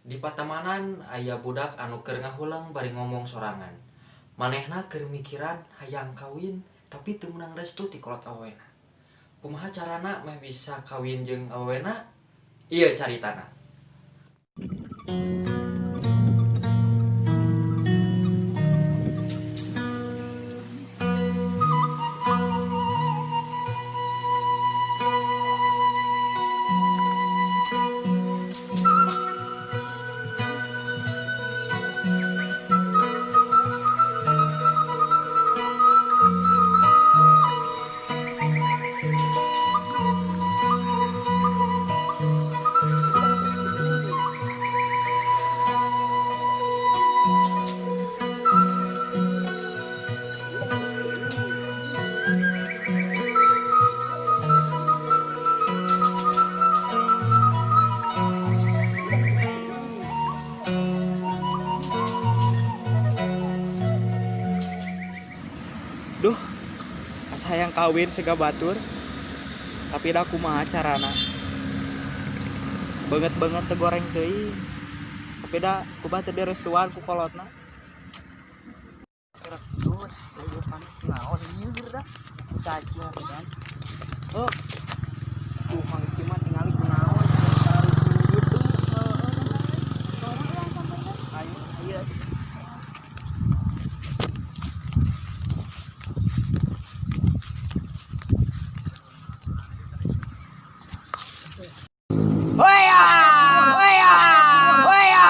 Di patamanan aya budak anu keur ngahuleng bari ngomong sorangan. Manehna keur mikiran hayang kawin tapi teu meunang restu ti kolot awewena. Kumaha carana meh bisa kawin jeung awewena? Ieu caritana. Duh, asa hayang kawin siga batur. Tapi da kumaha carana? Beungeut-beungeut teu goreng teuing. Tapi da kubah teu direstuan ku kolotna. Oh, tuh Mang Iki mah tingali kunaon gitu. Ayo, ayo. Hoya! Hoya! Hoya!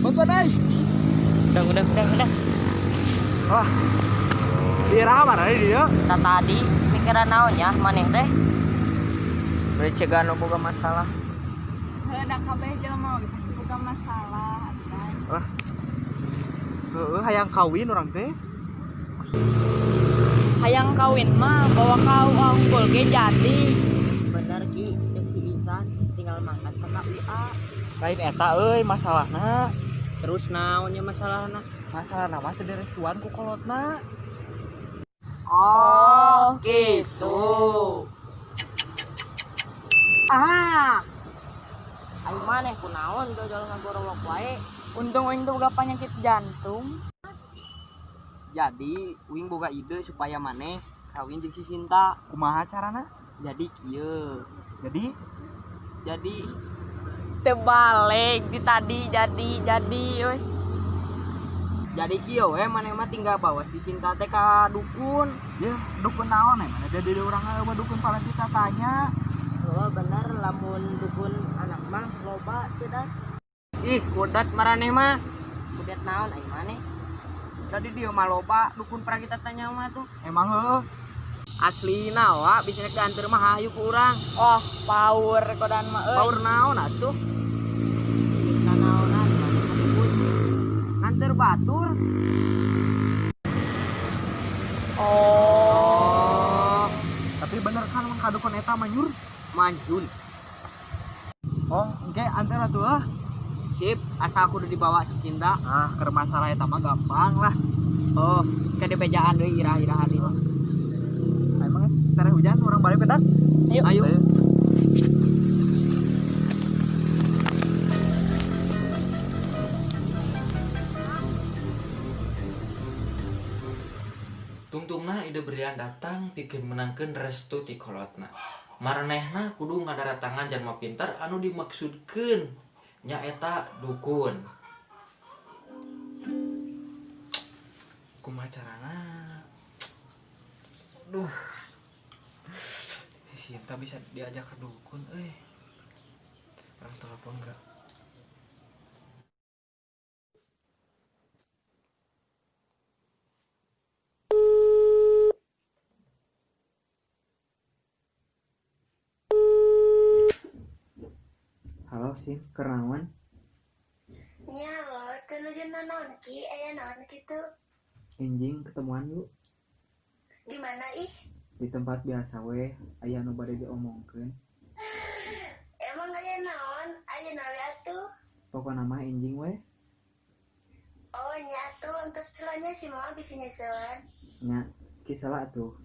Bantuan ai. Udah. Wah. Di era mana dia? Tak tadi mikiran naon ya maneh teh? Dari nu boga masalah. Heuh, da kabeh jelema oge pasti boga masalah atuh. Lah. Heeh, hayang kawin urang teh. Hayang kawin mah bawa kau unggul ge jadi. Bener Ki, cek si Isan tinggal mangkat ke KUA. Lain eta euy masalahna. Terus naonnya masalahna? Masalahna mah teu direstuan ku kolotna. Oh, gitu. Ah. Ayo maneh kunaon jojol ngagorowok wae. Untung uing teu boga penyakit jantung. Jadi uing boga ide supaya maneh kawin jeung si Sinta. Kumaha carana? Jadi kieu. Jadi Jadi Teu balik di tadi jadi euy. Jadi kieu we maneh mah tinggal bawa si Sinta teh ka dukun. Ya dukun naon ya? Mana jadi urang eueuh dukun paling tanya. Oh bener, lamun dukun anak mah loba teu. Ih, kudat maraneh mah. Kudat naon ai maneh? Tadi dia mah loba dukun pra kita tanya mah tuh. Emang heueuh. Aslina wa bisa rek dianteur mah hayu ku urang. Oh, power kodan mah euy. Power naon atuh? Naonan maneh mah dukun. Nganter batur. Oh. Tapi bener kan mun ka dukun eta manjur? Manjur. Oh, engke anteur atuh ah. Sip, asal aku udah dibawa si Cinta. Ah, keur masalah eta mah gampang lah. Oh, ke dibejaan deui irah-irahan ieu. Emang geus tereh hujan urang balik ke das. Ayo. Ayo. Tungtungna ide brilian datang pikeun meunangkeun restu ti kolotna. Maranehna kudu ngadaratangan jalma pintar anu dimaksudkeun nyaeta dukun. Kumaha carana? Duh. Si Sinta bisa diajak ke dukun euy. Urang telepon geura. Halo, Sin, keur naon? Nya lo, teu nuju nanaon Ki, aya naon kitu? Enjing ketemuan yuk. Di mana ih? Di tempat biasa weh, aya nu bade diomongkeun. Emang aya naon? Aya nawe atuh? Pokona mah enjing weh. Oh nya atuh, entos nya si mama bisa nyeseuan. Nya, kisah atuh.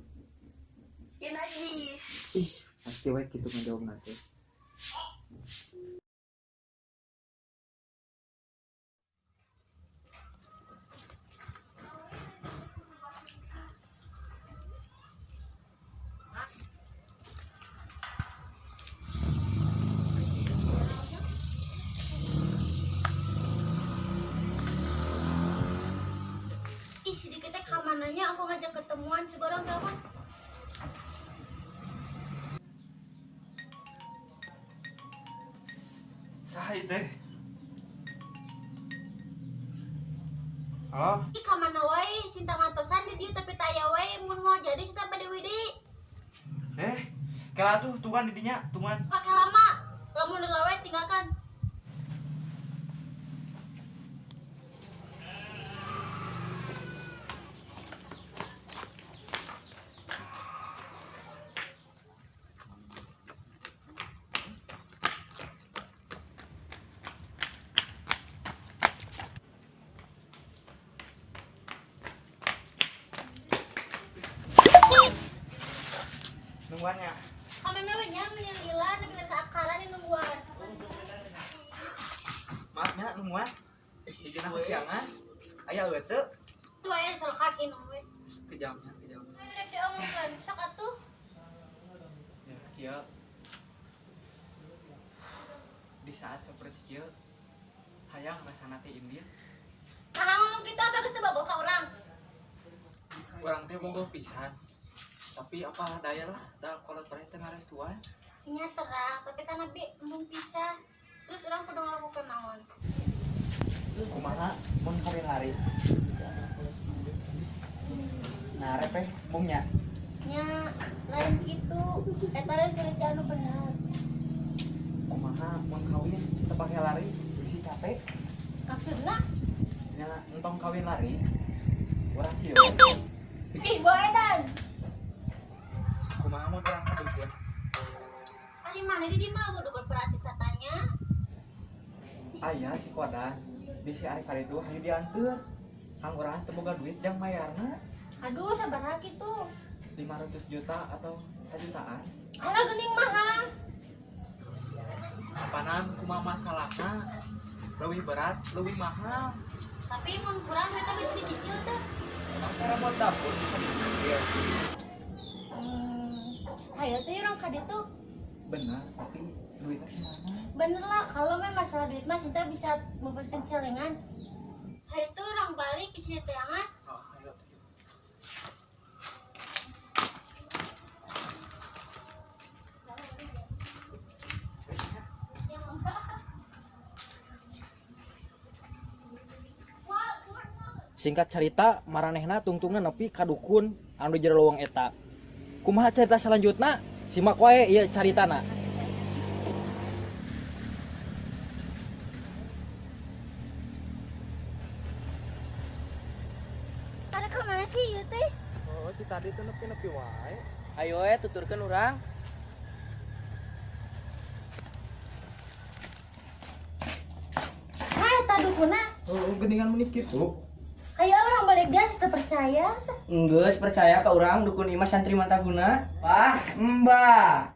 Ya najis. Ih, pasti weh kitu ngajawabna teh. Ditemuan coba orang telepon. Saha ieu teh? Halo? Ih, ka mana wae Sinta ngantosan di dieu tapi teu aya wae mun mau jadi Sinta bade widi. Eh, kala tuh tungguan di dinya, tungguan. Pake lama. Lamun dilawe tinggalkan. Nungguan nya. Kamana we nya mun lila nepi ka akaran yang nungguan. Maaf nya nungguan. Izin aku siangan. Aya eueuh teu? Tuh aya solokan inum we. Kejamnya, kejam. Rek diomongkeun sok atuh. Ya, kieu. Di saat seperti kieu hayang rasana teh indit. Nah, ngomong kitu bagus teu bogoh ka urang. Urang teh bogoh pisan. Tapi apa daya lah, da kolot teh teu ngarestuan. Nya terang, tapi kan abi embung pisah. Terus urang kudu ngalakukeun naon? Kumaha mun kawin lari? Nah, repeh embungnya. Nya lain kitu, eta lain solusi anu bener. Kumaha mun kawin teu pake lari, bisi capek. Maksudna? Nya entong kawin lari. Urang kieu. Ih, boy edan. Kumaha mun urang ka dukun? Ari mana di dieu mah dukun berarti tatanya. Aya si Kodan, bisi ari kali itu hayu dianteur. Hanguraan teu boga duit jang mayarna. Aduh, sabaraha kitu? 500 juta atau 1 jutaan. Alah geuning mahal. Apanan kumaha masalahna? Leuwih berat, leuwih mahal. Tapi mun kurang duitnya bisa dicicil teh. Emang remote dapur bisa dicicil? Ayo tuh urang ka ditu. Bener, tapi duitnya gimana? Bener lah, kalau memang masalah duit mah Sinta bisa membebaskan celengan. Ayo tuh orang balik ke sini teangan. Oh, ayo. Singkat cerita, maranehna tungtungna nepi ka dukun anu di jero leuweung eta. Kumaha cerita selanjutna? Simak wae ieu caritana. Ada kemana sih ieu teh? Oh, si tadi tuh nepi-nepi wae. Ayo we tuturkeun urang. Hai, eta dukuna. Oh, geningan menit kitu. Ayo orang balik dia teu percaya. Enggeus percaya ka urang dukun ieu mah santri mantaguna. Wah, mbah.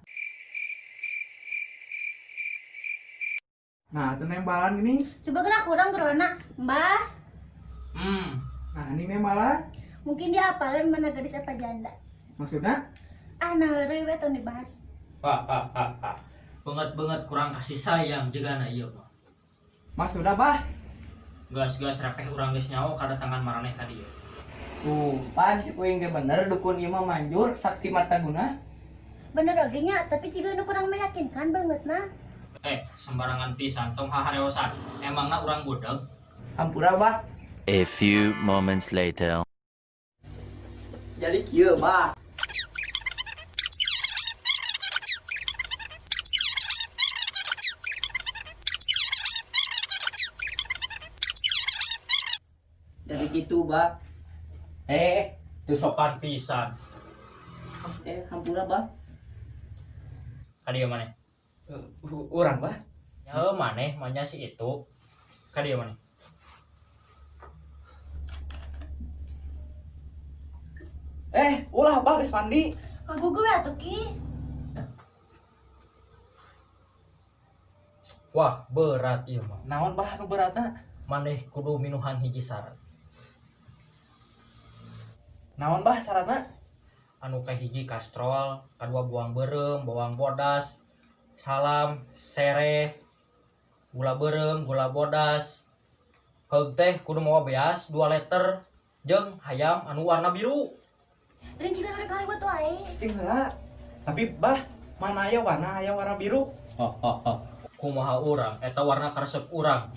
Nah, itu nembalan ini. Coba gerak urang gerona. Mbah, Nah, ini nembalan. mungkin dia apalin mana gadis apa janda. Maksudnya? Ah, nah heureuy we tong dibahas. Banget-banget kurang kasih sayang jegana ieu mah. Maksudnya, Bah? Gas-gas repeh urang geus nyaho kadatangan maraneh ka dieu. Tuh, pan cek uing ge bener dukun ieu mah manjur sakti martaguna. Bener oge nya, tapi jiga nu kurang meyakinkan banget nah. Sembarangan pisan tong hahareosan. Emangna urang budeg? Hampura, Bah. A few moments later. Jadi kieu, Bah. Jadi gitu, Bah. Teu sopan pisan. Hampura, Bah. Ka dieu maneh? Urang, Bah. Ya heuh maneh manya si itu. Ka dieu maneh? Ulah Bah geus mandi. Ngagugu we atuh ki. Wah, berat ieu mah. Naon Bah nu beratna? Maneh kudu minuhan hiji syarat. Naon Bah syaratna? Anu kahiji kastrol, kadua buang beureum, bawang bodas, salam, sereh, gula beureum, gula bodas. Heug teh kudu mawa beas 2 liter jeung hayam anu warna biru. Geuning jiga nu rek ngaliwet wae. Cicing heula. Tapi bah, mana aya warna biru? Kumaha urang eta warna karesep urang.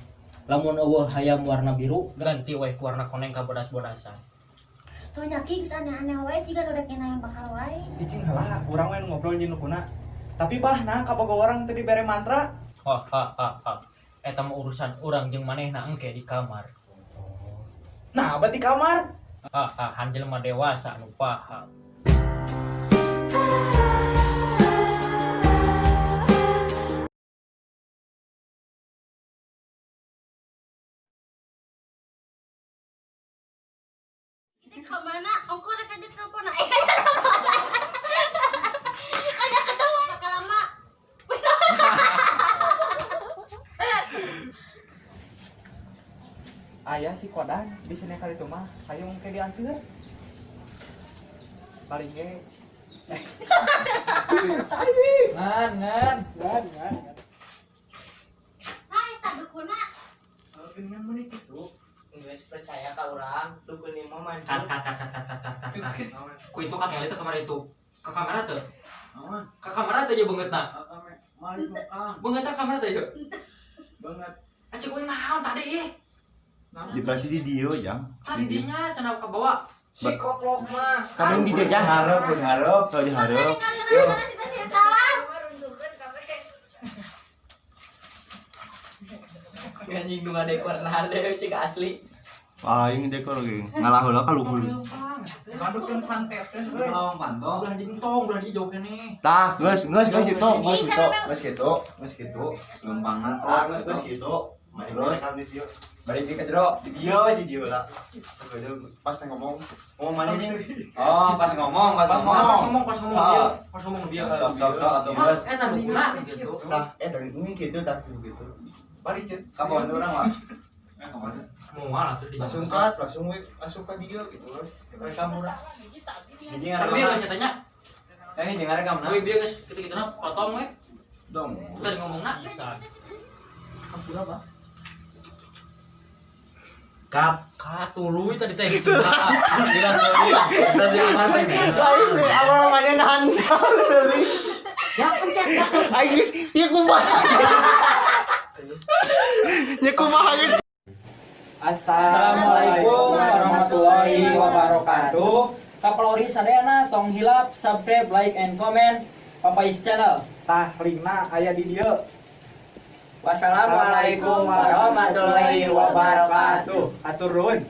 Lamun euweuh hayam warna biru, ganti we ku warna koneng ka bodas-bodasan. Tuh nya Ki geus aneh-aneh wae jiga nu rek hayam bakar wae. Cicing heula, urang we nu ngobrol jeung dukuna. Tapi bah, nah kabogoh urang teu dibere mantra. Eta mah urusan urang jeung manehna engke di kamar. Nah, berarti kamar. Han jelema dewasa anu paham. Itu ke mana? Ongko rek aja telepon. Kemana? Ada ketemu kakak lama. Aya si Kodan di sini kali itu mah hayung ke dianteur. Paling ge Ngan, ngan. ngan ngan. Hai, tak dukuna. Geuningan meuni kitu. Geus percaya ka urang, dukun ieu mah manjur. Kat kat kat kat kat kat kat kat. Ku itu ka itu kamar itu. Ka kamera teu? Ka kamera teu ye beungeutna. Malik kang. Beungeutna kamera teu ye. Banget. Acek we naon tadi ih? Berarti di dieu jang. Tadi dinya cenah kabawa. Si koplok mah. Kami di dieu jang. Harap, harap. Oh, di hareup. Ningali sana kita sih salah. Anjing nu ngadekor nah deui cik asli. Aing dekor ge. Ngalah heula ka luhur. Bandukkeun santeteun euy. Lawang panto. Ulah dingtong, ulah di jauh keneh. Tah, geus geus geus kitu, geus kitu, geus kitu, geus kitu. Lempangna Tah, geus geus kitu. Terus? Rekam di dieu. Balik di ke jero. Di dieu we, di dieu lah. Sebelum pas teh ngomong, ngomong mana nih? Oh, pas ngomong, pas Pas ngomong. Pas ngomong, pas ngomong Ah. dia, pas ngomong dia. Sok sok sok atuh geus. Eta dukuna gitu. Tah, dari ini kitu tah gitu. Bari jeung. Kapan urang mah? Kapan? Moal atuh di Langsung cut, langsung we, langsung ka dieu gitu. Rekam urang. Hiji Tapi ngarekam. geus tanya. Eh, hiji ngarekam We bieu geus kitu-kituna potong we. Dong. Tadi ngomongna. Bisa. Hampura, Pak. Kap. Katuluy tadi teh geus bilang teuing. Kita sih aman. Lain teh apa namanya nahan dari. Ya pencet. Aing geus ieu kumaha. Ya kumaha geus. Assalamualaikum warahmatullahi wabarakatuh. Kapolri sadayana tong hilap subscribe, like and comment Papais Channel. Tah linkna aya di dieu. Wassalamualaikum warahmatullahi wabarakatuh. Atur nuhun.